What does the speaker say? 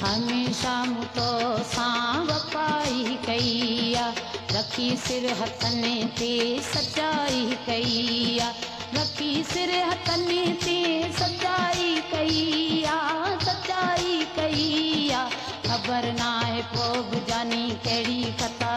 هميشه مون تو سان وفائي ڪئي آ. رکي سر هٿن تي سچائي ڪئي آ. رکي سر هٿن تي سچائي ڪئي آ، سچائي ڪئي آ. خبر ناهي پوءِ به جاني ڪهڙي خطا